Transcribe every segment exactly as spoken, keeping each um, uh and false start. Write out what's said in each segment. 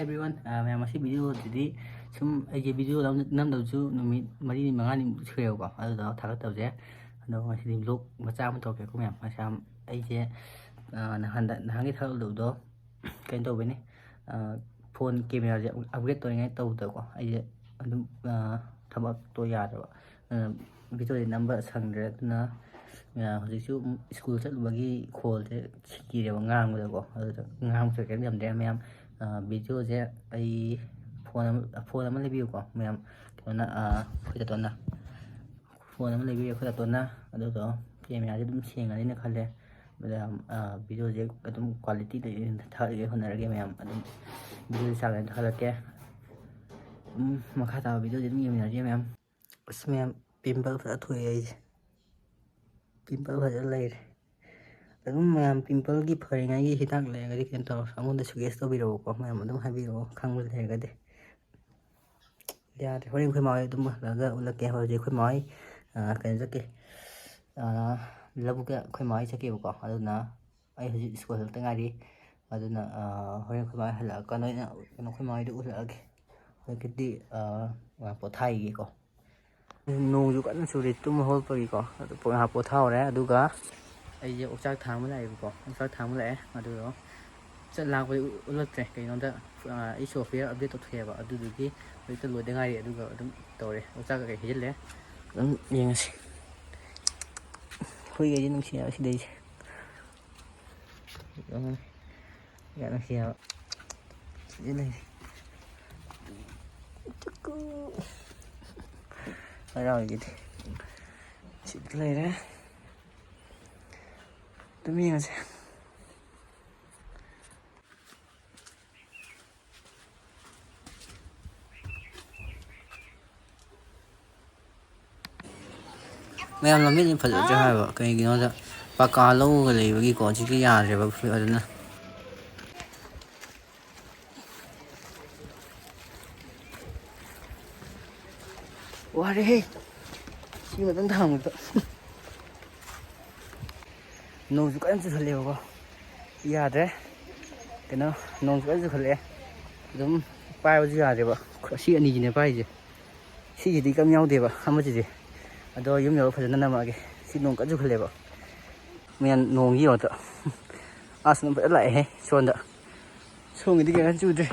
Everyone, ꯑ, ꯃꯌꯥꯝ, ꯉꯁꯤ ꯚꯤꯗꯤꯑꯣꯁꯤꯗꯤ ꯁꯨꯝ ꯑꯩꯁꯦ ꯚꯤꯗꯤꯑꯣ ꯅꯝ-, ꯅꯝꯗꯕꯁꯨ ꯅꯨꯃꯤꯠ ꯃꯔꯤꯅꯤ ꯃꯉꯥꯅꯤꯃꯨꯛ ꯁꯨꯔꯦꯕꯀꯣ, ꯑꯗꯨꯗ ꯊꯥꯒꯠꯇꯕꯁꯦ꯫ ꯑꯗꯣ ꯉꯁꯤꯗꯤ ꯚ꯭ꯂꯣꯒ ꯃꯆꯥ ꯑꯃ ꯇꯧꯔꯛꯀꯦꯀꯣ ꯃꯌꯥꯝ꯫ ꯃꯁꯥ ꯑꯩꯁꯦ, ꯑ, ꯅꯍꯥꯟꯗ, ꯅꯍꯥꯟꯒꯤ ꯊꯥꯒꯠꯂꯨꯕꯗꯣ ꯀꯩꯅꯣ ꯇꯧꯕꯩꯅꯦ, ꯑ, ꯐꯣꯟ ꯀꯦꯃꯦꯔꯥꯁꯦ ꯑꯞꯒ꯭ꯔꯦꯗ ꯇꯧꯔꯤꯉꯥꯏ ꯇꯧꯗꯀꯣ, ꯑꯩꯁꯦ ꯑꯗꯨꯝ, ꯑ, ꯊꯕꯛꯇꯣ ꯌꯥꯗ꯭ꯔꯕ, ꯑꯗꯨꯅ ꯚꯤꯗꯤꯑꯣꯁꯦ ꯅꯝꯕ ꯁꯪꯗ꯭ꯔꯦ꯫ ꯑꯗꯨꯅ, ꯑ, ꯍꯧꯖꯤꯛꯁꯨ ꯁ꯭ꯀꯨꯜ ꯆꯠꯂꯨꯕꯒꯤ ꯈꯣꯜꯁꯦ ꯁꯤꯔꯦꯕ ꯉꯥꯡꯕꯗꯀꯣ, ꯑꯗꯨꯗ ꯉꯥꯡꯕꯁꯨ ꯀꯩꯝ ꯌꯥꯝꯗ꯭ꯔꯦ ꯃꯌꯥꯝ꯫ ꯑ, ꯚꯤꯗꯤꯑꯣꯁꯦ ꯑꯩ ꯐꯣꯟ ꯑꯃ, ꯐꯣꯟ ꯑꯃ ꯂꯩꯕꯤꯌꯨꯀꯣ ꯃꯌꯥꯝ, ꯀꯩꯅꯣꯅ, ꯑ, ꯑꯩꯈꯣꯏ ꯇꯥꯇꯣꯟꯅ ꯐꯣꯟ ꯑꯃ ꯂꯩꯕꯤꯌꯨ ꯑꯩꯈꯣꯏ ꯇꯥꯇꯣꯟꯅ꯫ ꯑꯗꯨꯗꯣ ꯀꯦꯃꯦꯔꯥꯁꯦ ꯑꯗꯨꯝ ꯁꯦꯡꯉꯅꯤꯅ ꯈꯜꯂꯦ꯫ ꯑꯗꯨꯗ, ꯑ, ꯚꯤꯗꯤꯑꯣꯁꯦ ꯑꯗꯨꯝ ꯀ꯭ꯋꯥꯂꯤꯇꯤ ꯂꯩ-, ꯊꯥꯒꯠꯂꯒꯦ ꯍꯣꯠꯅꯔꯒꯦ ꯃꯌꯥꯝ꯫ ꯑꯗꯨꯝ ꯚꯤꯗꯤꯑꯣꯁꯦ ꯆꯥꯡ ꯅꯥꯏꯅ ꯊꯥꯒꯠꯂꯛꯀꯦ꯫ ꯑꯗꯨꯝ ꯃꯈꯥ ꯇꯥꯕ ꯚꯤꯗꯤꯑꯣꯁꯦ ꯑꯗꯨꯝ ꯌꯦꯡꯃꯤꯟꯅꯔꯁꯦ ꯃꯌꯥꯝ꯫ ꯑꯁ ꯃꯌꯥꯝ, ꯄꯤꯝꯄꯜ ꯐꯖ ꯊꯣꯛꯑꯦ ꯑꯩꯁꯦ, ꯄꯤꯝꯄꯜ ꯐꯖꯅ ꯂꯩꯔꯦ꯫ ꯑꯗꯨꯝ ꯃꯌꯥꯝ ꯄꯤꯝꯄꯜꯒꯤ ꯐꯔꯤꯉꯩꯒꯤ ꯍꯤꯗꯥꯛ ꯂꯩꯔꯒꯗꯤ ꯀꯩꯅꯣ ꯇꯧꯔꯣ, ꯑꯩꯉꯣꯟꯗ ꯁꯖꯦꯁ ꯇꯧꯕꯤꯔꯛꯎꯀꯣ ꯃꯌꯥꯝ, ꯑꯗꯨꯝ ꯍꯥꯏꯕꯤꯔꯛꯑꯣ ꯈꯪꯕ ꯂꯩꯔꯒꯗꯤ꯫ ꯌꯥꯗ꯭ꯔꯦ, ꯍꯣꯔꯦꯟ ꯑꯩꯈꯣꯏ ꯃꯥ ꯍꯣꯏ ꯑꯗꯨꯝ ꯍꯜꯂꯛꯑꯒ ꯎꯠꯂꯛꯀꯦ꯫ ꯍꯧꯖꯤꯛ ꯑꯩꯈꯣꯏ ꯃꯥ ꯍꯣꯏ, ꯑ, ꯀꯩꯅꯣ ꯆꯠꯀꯦ, ꯑ, ꯂꯧꯕꯨꯛꯇ ꯑꯩꯈꯣꯏ ꯃꯥ ꯍꯣꯏ ꯆꯠꯀꯦꯕꯀꯣ, ꯑꯗꯨꯅ ꯑꯩ ꯍꯧꯖꯤꯛ ꯁ꯭ꯀꯨꯜ ꯍꯜꯂꯛꯇ ꯉꯥꯏꯔꯤ꯫ ꯑꯗꯨꯅ, ꯑ, ꯍꯣꯔꯦꯟ ꯑꯩꯈꯣꯏ ꯃꯥ ꯍꯣꯏ ꯍꯜꯂꯛꯑꯀꯥꯟꯗ ꯑꯣꯏꯅ ꯀꯩꯅꯣ ꯑꯩꯈꯣꯏ ꯃꯥ ꯍꯣꯏꯗ ꯎꯠꯂꯛꯑꯒꯦ꯫ ꯍꯧꯖꯤꯛꯀꯤꯗꯤ, ꯑ, ꯉꯥꯏꯍꯥꯛ ꯄꯣꯊꯥꯈꯤꯒꯦꯀꯣ꯫ ꯅꯣꯡꯁꯨ ꯀꯟꯅ ꯆꯨꯔꯤ ꯇꯨꯝ ꯍꯧꯒꯠꯄꯒꯤꯀꯣ꯫ ꯑꯗꯨ ꯉꯥꯏꯍꯥꯛ ꯄꯣꯊꯥꯍꯧꯔꯦ꯫ ꯑꯗꯨꯒ ꯑꯩꯁꯦ ꯑꯣꯛꯆꯥꯛ ꯊꯥꯡꯕ ꯂꯥꯛꯑꯦꯕꯀꯣ꯫ ꯑꯣꯛꯆꯥꯛ ꯊꯥꯡꯕ ꯂꯥꯛꯑꯦ꯫ ꯑꯗꯨꯗꯣ ꯆꯠ ꯂꯥꯛꯄꯗꯤ ꯎꯠꯂꯛꯇ꯭ꯔꯦ꯫ ꯀꯩꯒꯤꯅꯣꯗ, ꯑ, ꯑꯩ ꯁꯣꯐꯋꯦꯌꯔ ꯑꯞꯗꯦꯠ ꯇꯧꯊꯣꯛꯑꯦꯕ꯫ ꯑꯗꯨꯗꯨꯒꯤ ꯍꯧꯖꯤꯛꯇ ꯂꯣꯏꯗ ꯉꯥꯏꯔꯤ꯫ ꯑꯗꯨꯒ ꯑꯗꯨꯝ ꯇꯧꯔꯦ꯫ ꯑꯣꯛꯆꯥꯛ ꯀꯩꯀꯩ ꯍꯩꯖꯤꯜꯂꯦ꯫ ꯑꯗꯨꯝ ꯌꯦꯡꯉꯁꯤ꯫ ꯍꯨꯏꯈꯩꯁꯦ ꯅꯨꯡꯁꯤꯌꯦꯕ ꯁꯤꯗꯩꯁꯦ꯫ ꯌꯥꯝ ꯅꯨꯡꯁꯤꯌꯦꯕ꯫ ꯁꯤꯗ ꯂꯩꯔꯦ꯫ ꯆꯨꯀꯨ꯫ ꯍꯔꯥꯎꯔꯤꯁꯤꯗꯤ꯫ ꯁꯤꯗ ꯂꯩꯔꯦ꯫ ꯑꯗꯨꯝ ꯌꯦꯡꯉꯁꯦ꯫ ꯃꯌꯥꯝ ꯂꯝꯕꯤꯁꯦ ꯐꯖꯗ꯭ꯔꯦ ꯍꯥꯏꯕ, ꯀꯩꯒꯤꯅꯣꯗ ꯄꯀꯥ ꯂꯧꯒ ꯂꯩꯕꯒꯤꯀꯣ, ꯍꯧꯖꯤꯛꯇꯤ ꯌꯥꯗ꯭ꯔꯦꯕ ꯐꯖꯅ꯫ ꯋꯥꯔꯦꯍꯦ꯫ ꯁꯤ ꯃꯊꯪ ꯊꯥꯡꯕꯗ꯫ ꯅꯣꯡꯁꯨ ꯀꯟꯅ ꯆꯨꯁꯜꯂꯦꯕꯀꯣ꯫ ꯌꯥꯗ꯭ꯔꯦ꯫ ꯀꯩꯅꯣ, ꯅꯣꯡꯁꯨ ꯀꯟꯅ ꯆꯨꯈꯠꯂꯛꯑꯦ꯫ ꯑꯗꯨꯝ ꯄꯥꯏꯕꯁꯨ ꯌꯥꯗꯦꯕ꯫ ꯑꯁꯤ ꯑꯅꯤꯁꯤꯅꯦ ꯄꯥꯏꯔꯤꯁꯦ꯫ ꯁꯤꯁꯤꯗꯤ ꯀꯝ ꯌꯥꯎꯗꯦꯕ, ꯑꯃꯁꯤꯗꯤ꯫ ꯑꯗꯣ ꯌꯨꯝ ꯌꯧꯔ ꯐꯖꯅ ꯅꯝꯃꯛꯑꯒꯦ꯫ ꯁꯤ ꯅꯣꯡ ꯀꯟꯅ ꯆꯨꯈꯠꯂꯦꯕ꯫ ꯃꯌꯥꯝ ꯅꯣꯡꯒꯤ ꯌꯣꯠꯇ ꯑꯁ ꯅꯣꯡ ꯐꯖꯅ ꯂꯥꯛꯑꯦꯍꯦ ꯁꯣꯝꯗ꯫ ꯁꯣꯝꯒꯤꯗꯤ ꯀꯩꯅꯣ ꯆꯨꯗ꯭ꯔꯤ꯫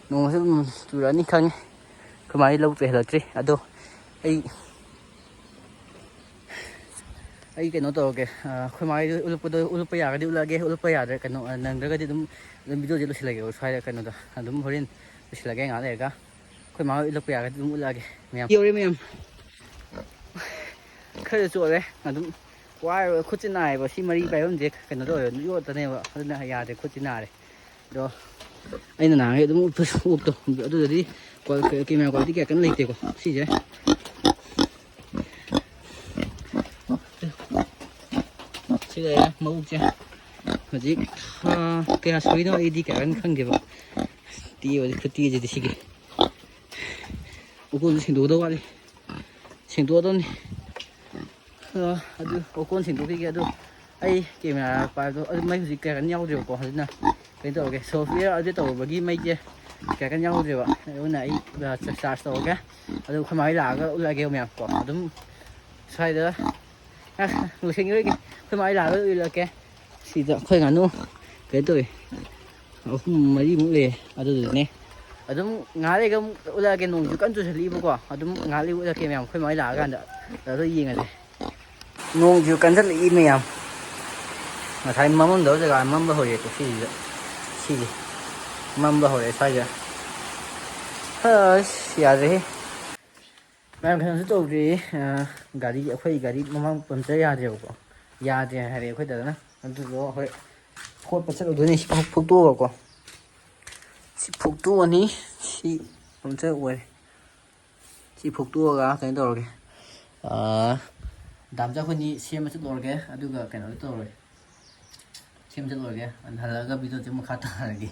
ꯅꯣꯡꯁꯦ ꯑꯗꯨꯝ ꯆꯨꯔꯛꯑꯅꯤ ꯈꯪꯉꯦ꯫ ꯑꯩꯈꯣꯏ ꯃꯥꯒꯤ ꯂꯧ ꯄꯦꯍꯜꯂꯛꯇ꯭ꯔꯤ꯫ ꯑꯗꯣ ꯑꯩ ꯑꯩ ꯀꯩꯅꯣ ꯇꯧꯔꯒꯦ꯫ ꯑꯩꯈꯣꯏ ꯃꯥꯒꯤ ꯎꯠꯂꯛꯄꯗꯣ, ꯎꯠꯂꯛꯄ ꯌꯥꯔꯒꯗꯤ ꯎꯠꯂꯛꯑꯒꯦ, ꯎꯠꯂꯛꯄ ꯌꯥꯗ꯭ꯔꯦ, ꯀꯩꯅꯣ, ꯅꯪꯗ꯭ꯔꯒꯗꯤ ꯑꯗꯨꯝ ꯑꯗꯨꯝ ꯚꯤꯗꯤꯑꯣꯁꯦ ꯂꯣꯏꯁꯤꯜꯂꯒꯦꯕ ꯁ꯭ꯋꯥꯏꯗ꯫ ꯀꯩꯅꯣꯗ ꯑꯗꯨꯝ ꯍꯣꯔꯦꯟ ꯂꯣꯏꯁꯤꯜꯂꯒꯦ ꯉꯥꯏꯍꯥꯛ ꯂꯩꯔꯒ꯫ ꯑꯩꯈꯣꯏ ꯃꯥ ꯍꯣꯏ ꯎꯠꯂꯛꯄ ꯌꯥꯔꯒꯗꯤ ꯑꯗꯨꯝ ꯎꯠꯂꯛꯑꯒꯦ ꯃꯌꯥꯝ꯫ ꯌꯧꯔꯦ ꯃꯌꯥꯝ꯫ ꯈꯔ ꯆꯣꯠꯂꯦ ꯑꯗꯨꯝ꯫ ꯋꯥꯏꯕ ꯈꯨꯠꯁꯦ ꯅꯥꯏꯌꯦꯕ꯫ ꯁꯤ ꯃꯔꯤ ꯄꯥꯏꯐꯝꯁꯦ ꯀꯩꯅꯣ ꯇꯧꯋꯦꯕ, ꯌꯣꯠꯇꯅꯦꯕ꯫ ꯑꯗꯨꯅ ꯌꯥꯗ꯭ꯔꯦ, ꯈꯨꯠꯁꯦ ꯅꯥꯔꯦ꯫ ꯑꯗꯣ ꯑꯩꯅ ꯅꯍꯥꯟꯈꯩ ꯑꯗꯨꯝ ꯎꯞꯄ ꯎꯞꯇꯣ ꯑꯗꯨꯗꯗꯤ ꯀꯦꯃꯦꯔꯥ ꯀ꯭ꯋꯥꯂꯤꯇꯤ ꯀꯌꯥ ꯀꯟꯅ ꯂꯩꯇꯦꯀꯣ ꯁꯤꯁꯦ꯫ ꯁꯤ ꯂꯩꯔꯦ ꯃꯕꯨꯛꯁꯦ꯫ ꯍꯧꯖꯤꯛ ꯊꯥ ꯀꯌꯥ ꯁꯨꯔꯤꯅꯣ ꯑꯩꯗꯤ ꯀꯌꯥ ꯀꯟꯅ ꯈꯪꯗꯦꯕ꯫ ꯇꯦꯕꯁꯦ ꯈꯨꯇꯦꯁꯤꯗꯤ ꯁꯤꯒꯤ꯫ ꯎꯀꯨꯁꯨ ꯁꯦꯡꯗꯣꯛꯀꯗꯧ ꯋꯥꯠꯂꯤ꯫ ꯁꯦꯡꯗꯣꯛꯑꯗꯧꯅꯤ꯫ ꯑꯗꯨ ꯎꯀꯣꯟ ꯁꯦꯡꯗꯣꯛꯈꯤꯒꯦ꯫ ꯑꯗꯨ ꯑꯩ ꯀꯦꯃꯦꯔꯥ ꯄꯥꯏꯕꯗꯣ ꯑꯗꯨ ꯃꯩ ꯍꯧꯖꯤꯛ ꯀꯌꯥ ꯀꯟꯅ ꯌꯥꯎꯗ꯭ꯔꯦꯕꯀꯣ꯫ ꯑꯗꯨꯅ ꯀꯩꯅꯣ ꯇꯧꯔꯒꯦ, ꯁꯣꯐꯋꯦꯌꯔ ꯑꯞꯗꯦꯠ ꯇꯧꯔꯨꯕꯒꯤ ꯃꯩꯁꯦ ꯀꯌꯥ ꯀꯟꯅ ꯌꯥꯎꯗ꯭ꯔꯦꯕ꯫ ꯑꯗꯨꯅ ꯑꯩ ꯆꯥꯔꯖ ꯇꯧꯔꯒꯦ꯫ ꯑꯗꯨ ꯑꯩꯈꯣꯏ ꯃꯥ ꯍꯣꯏ ꯂꯥꯛꯑꯒ ꯎꯠꯂꯛꯑꯒꯦ ꯃꯌꯥꯝ ꯀꯣ꯫ ꯑꯗꯨꯝ ꯁ꯭ꯋꯥꯏꯗ ꯑ, ꯂꯣꯏꯁꯤꯟꯈꯤꯔꯣꯏꯒꯦ꯫ ꯑꯩꯈꯣꯏ ꯃꯥ ꯍꯣꯏ ꯂꯥꯛꯑꯒ ꯎꯠꯂꯛꯀꯦ꯫ ꯁꯤꯗ ꯑꯩꯈꯣꯏ ꯉꯥꯅꯨ ꯀꯩꯅꯣ ꯇꯧꯋꯦ, ꯑꯍꯨꯝ ꯃꯔꯤꯃꯨꯛ ꯂꯩꯌꯦ꯫ ꯑꯗꯨꯗꯨꯅꯦ ꯑꯗꯨꯝ ꯉꯥꯏꯍꯥꯛ ꯂꯩꯔꯒ ꯑꯃꯨꯛ ꯎꯠꯂꯛꯑꯒꯦ꯫ ꯅꯣꯡꯁꯨ ꯀꯟꯅ ꯆꯨꯁꯜꯂꯛꯏꯕꯀꯣ꯫ ꯑꯗꯨꯝ ꯉꯥꯏꯍꯥꯛ ꯂꯩꯔꯒ ꯎꯠꯂꯛꯀꯦ ꯃꯌꯥꯝ, ꯑꯩꯈꯣꯏ ꯃꯥ ꯍꯣꯏ ꯂꯥꯛꯑꯀꯥꯟꯗ꯫ ꯑꯗꯨ ꯌꯦꯡꯉꯁꯦ꯫ ꯅꯣꯡꯁꯨ ꯀꯟꯁꯤꯜꯂꯛꯏ ꯃꯌꯥꯝ꯫ ꯉꯁꯥꯏ ꯃꯝꯃꯝꯗꯕ ꯖꯒꯥ ꯃꯝꯕ ꯍꯧꯔꯛꯑꯦ ꯄꯨꯈ꯭ꯔꯤꯁꯤꯗ꯫ ꯁꯤꯁꯦ ꯃꯝꯕ ꯍꯧꯔꯛꯑꯦ ꯁ꯭ꯋꯥꯏꯗ꯫ ꯑꯁ, ꯌꯥꯗ꯭ꯔꯦꯍꯦ꯫ ꯃꯌꯥꯝ ꯀꯩꯅꯣꯁꯨ ꯇꯧꯗ꯭ꯔꯤ꯫ ꯑ, ꯒꯥꯔꯤ, ꯑꯩꯈꯣꯏ ꯒꯥꯔꯤ ꯃꯃꯥꯡ ꯄꯝꯆꯔ ꯌꯥꯗ꯭ꯔꯦꯕꯀꯣ꯫ ꯌꯥꯗ꯭ꯔꯦ ꯍꯥꯏꯔꯦ ꯑꯩꯈꯣꯏ ꯗꯥꯗꯥꯅ꯫ ꯑꯗꯨꯗꯣ ꯍꯣꯏ ꯈꯣꯠꯄ ꯆꯠꯂꯨꯗꯣꯏꯅꯦ꯫ ꯁꯤ ꯐꯨꯛꯇꯣꯛꯑꯒꯀꯣ꯫ ꯁꯤ ꯐꯨꯛꯇꯣꯛꯑꯅꯤ꯫ ꯁꯤ ꯄꯝꯆꯔ ꯑꯣꯏꯔꯦ꯫ ꯁꯤ ꯐꯨꯛꯇꯣꯛꯑꯒ ꯀꯩꯅꯣ ꯇꯧꯔꯒꯦ꯫ ꯑ, ꯗꯥꯝꯆꯥ ꯑꯩꯈꯣꯏꯅꯤ ꯁꯦꯝꯕ ꯆꯠꯂꯨꯔꯒꯦ꯫ ꯑꯗꯨꯒ ꯀꯩꯅꯣꯗꯤ ꯇꯧꯔꯣꯏ꯫ ꯁꯦꯝ ꯆꯠꯂꯨꯔꯒꯦ꯫ ꯑꯗꯨ ꯍꯜꯂꯛꯑꯒ ꯚꯤꯗꯤꯑꯣꯁꯦ ꯃꯈꯥ ꯇꯥꯔꯒꯦ꯫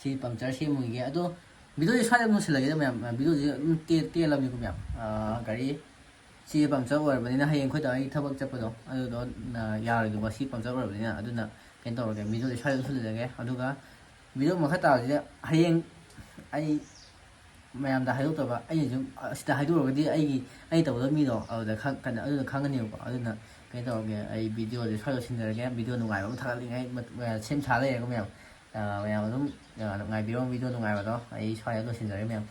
ꯁꯤ ꯄꯝꯆꯔ ꯁꯦꯝꯃꯨꯈꯤꯒꯦ꯫ ꯑꯗꯣ ꯚꯤꯗꯤꯑꯣꯁꯦ ꯁ꯭ꯋꯥꯏꯗ ꯑꯗꯨꯝ ꯂꯣꯏꯁꯤꯜꯂꯒꯦꯗ ꯃꯌꯥꯝ꯫ ꯚꯤꯗꯤꯑꯣꯁꯦ ꯑꯗꯨꯝ ꯇꯦ-, ꯇꯦꯜꯂꯕꯅꯤꯀꯣ ꯃꯌꯥꯝ꯫ ꯑꯥ, ꯒꯥꯔꯤ ꯁꯤ ꯄꯝꯆꯔ ꯑꯣꯏꯔꯕꯅꯤꯅ ꯍꯌꯦꯡ ꯑꯩꯈꯣꯏ ꯗꯥ ꯍꯣꯏ ꯊꯕꯛ ꯆꯠꯄꯗꯣ ꯑꯗꯨꯗꯣ, ꯑꯥ, ꯌꯥꯔꯣꯏꯗꯧꯕ꯫ ꯁꯤ ꯄꯝꯆꯔ ꯑꯣꯏꯔꯕꯅꯤꯅ꯫ ꯑꯗꯨꯅ ꯀꯩꯅꯣ ꯇꯧꯔꯒꯦ, ꯚꯤꯗꯤꯑꯣꯁꯦ ꯁ꯭ꯋꯥꯏꯗ ꯂꯣꯏꯁꯤꯜꯂꯒꯦ꯫ ꯑꯗꯨꯒ ꯚꯤꯗꯤꯑꯣ ꯃꯈꯥ ꯇꯥꯕꯁꯤꯗ ꯍꯌꯦꯡ ꯑꯩ ꯃꯌꯥꯝꯗ ꯍꯥꯏꯗꯣꯛꯇꯕ, ꯑꯩꯅꯁꯨ ꯑꯁꯤꯗ ꯍꯥꯏꯗꯣꯛꯎꯔꯒꯗꯤ ꯑꯩꯒꯤ, ꯑꯩ ꯇꯧꯒꯗꯕ ꯃꯤꯗꯣ ꯑꯗꯨꯗ ꯈꯪ-, ꯀꯩꯅꯣ, ꯑꯗꯨꯅ ꯈꯪꯒꯅꯦꯕꯀꯣ꯫ ꯑꯗꯨꯅ ꯀꯩꯅꯣ ꯇꯧꯔꯒꯦ, ꯑꯩ ꯚꯤꯗꯤꯑꯣꯁꯦ ꯁ꯭ꯋꯥꯏꯗ ꯂꯣꯏꯁꯤꯟꯖꯔꯒꯦ꯫ ꯚꯤꯗꯤꯑꯣ ꯅꯨꯡꯉꯥꯏꯕ ꯑꯃ ꯊꯥꯒꯠꯂꯤꯉꯩ ꯃ-, ꯃ-, ꯁꯦꯝ ꯁꯥ ꯂꯩꯔꯦꯀꯣ ꯃꯌꯥꯝ꯫ ꯑ, ꯃꯌꯥꯝ ꯑꯗꯨꯝ, ꯑ, ꯉꯥꯏꯕꯤꯔꯣ ꯚꯤꯗꯤꯑꯣ ꯅꯨꯡꯉꯥꯏꯕꯗꯣ꯫ ꯑꯩ ꯁ꯭ꯋꯥꯏꯗ ꯂꯣꯏꯁꯤꯟꯖꯔꯒꯦ ꯃꯌꯥꯝ꯫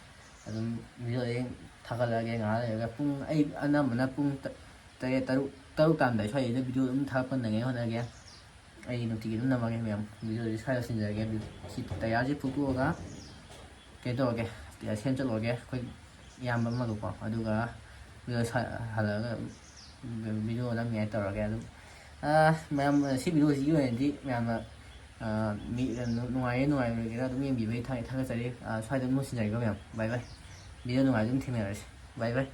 ꯑꯗꯨꯝ ꯚꯤꯗꯤꯑꯣꯁꯦ ꯊꯥꯒꯠꯂꯛꯑꯒꯦ ꯉꯥꯏꯍꯥꯛ ꯂꯩꯔꯒ꯫ ꯄꯨꯡ, ꯑꯩ ꯑꯅꯝꯕꯅ ꯄꯨꯡ ꯇ-, ꯇꯔꯦꯠ, ꯇꯔꯨꯛ, ꯇꯔꯨꯛ ꯇꯥꯔꯝꯗꯥꯏ ꯁ꯭ꯋꯥꯏꯁꯤꯗ ꯚꯤꯗꯤꯑꯣ ꯑꯗꯨꯝ ꯊꯥꯒꯠꯄ ꯅꯪꯉꯦ ꯍꯣꯠꯅꯒꯦ꯫ ꯑꯩ ꯅꯨꯡꯇꯤꯒꯤ ꯑꯗꯨꯝ ꯅꯝꯃꯒꯦ ꯃꯌꯥꯝ꯫ ꯚꯤꯗꯤꯑꯣꯁꯦ ꯁ꯭ꯋꯥꯏꯗ ꯂꯣꯏꯁꯤꯟꯖꯔꯒꯦ꯫ ꯁꯤ ꯇꯌꯥꯔꯁꯦ ꯐꯨꯛꯇꯣꯛꯑꯒ ꯀꯩꯅꯣ ꯇꯧꯔꯒꯦ, ꯁꯦꯝ ꯆꯠꯂꯨꯔꯒꯦ ꯑꯩꯈꯣꯏ ꯏꯌꯥꯝꯕ ꯑꯃꯒꯀꯣ꯫ ꯑꯗꯨꯒ ꯚꯤꯗꯤꯑꯣ ꯁ꯭ꯋꯥꯏ ꯍꯜꯂꯛꯑꯒ ꯚꯤꯗꯤꯑꯣ ꯅꯝꯃꯤꯉꯥꯏ ꯇꯧꯔꯒꯦ꯫ ꯑꯗꯨꯝ, ꯑ, ꯃꯌꯥꯝ, ꯁꯤ ꯚꯤꯗꯤꯑꯣꯁꯤꯒꯤ ꯑꯣꯏꯅꯗꯤ ꯃꯌꯥꯝꯅ, ꯑ, ꯃꯤ, ꯅꯨꯡꯉꯥꯏꯔꯦ ꯅꯨꯡꯉꯥꯏꯔꯣꯏꯒꯦꯔꯥ ꯑꯗꯨꯝ ꯌꯦꯡꯕꯤꯕꯒꯤ ꯊꯥꯒꯠ-, ꯊꯥꯒꯠꯆꯔꯤ꯫ ꯑ, ꯁ꯭ꯋꯥꯏꯗ ꯑꯗꯨꯝ ꯂꯣꯏꯁꯤꯟꯖꯔꯒꯦ ꯃꯌꯥꯝ꯫ ꯕꯥꯏ ꯕꯥꯏ꯫ ꯚꯤꯗꯤꯑꯣ ꯅꯨꯡꯉꯥꯏꯕ ꯑꯗꯨꯝ ꯊꯦꯡꯅꯔꯁꯤ꯫ ꯕꯥꯏ ꯕꯥꯏ꯫